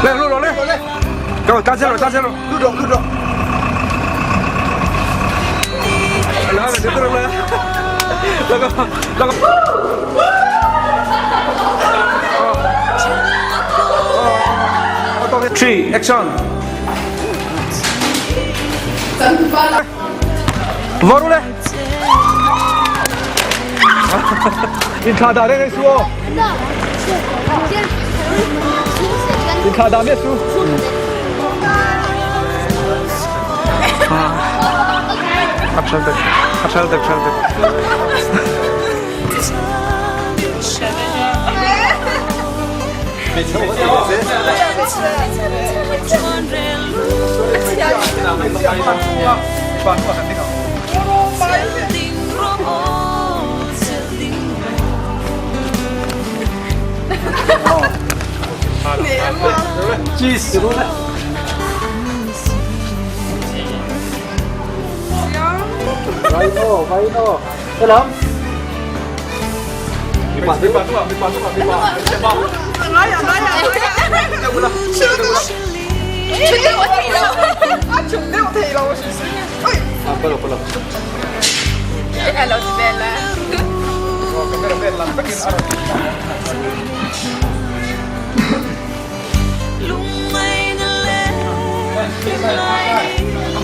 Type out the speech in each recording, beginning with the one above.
Le, lu rawh le. Go, tan zel rawh, tan zel rawh. Lu rawh, lu rawh. La, la, la, la. La, la, la. Three, action. Varu le. Inthla dah reng reng su aw. Inthla dah miah su. A ṭhal tek, a ṭhal tek, ṭhal tek. Cheese. Vai no, vai no. Hello.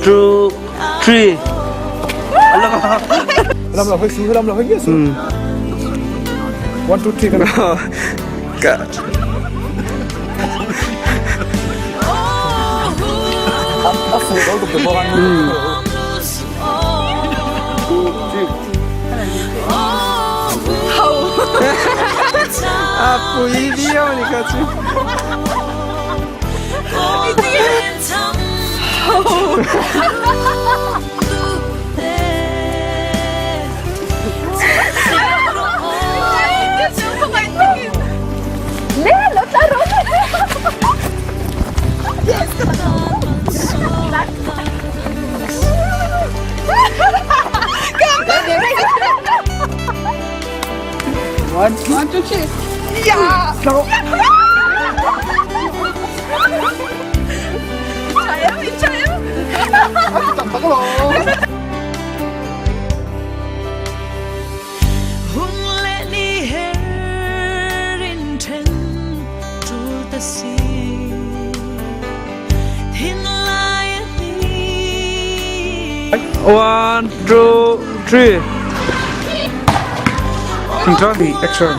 Two, three. Lam lo hoi su, lam lo hoi nge su. One, two, three kan. Ka. A fu lo tuk te bawk an. A pui viau a ni kha chu. One, one, two, three. Yeah. Go. One, two, three. Three, action.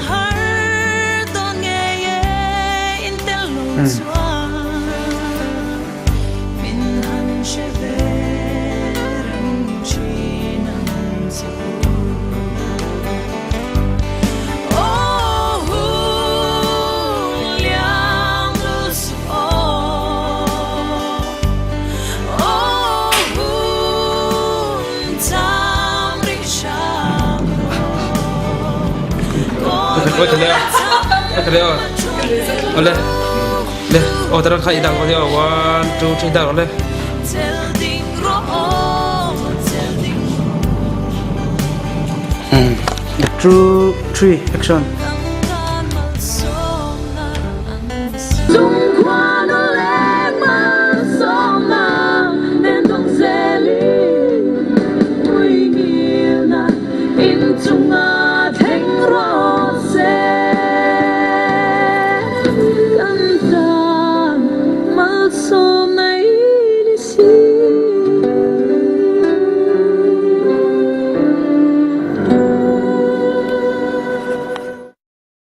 Ole. Le, aw taran kha i dah ko tia. One, two, three dah le. Two, three, action.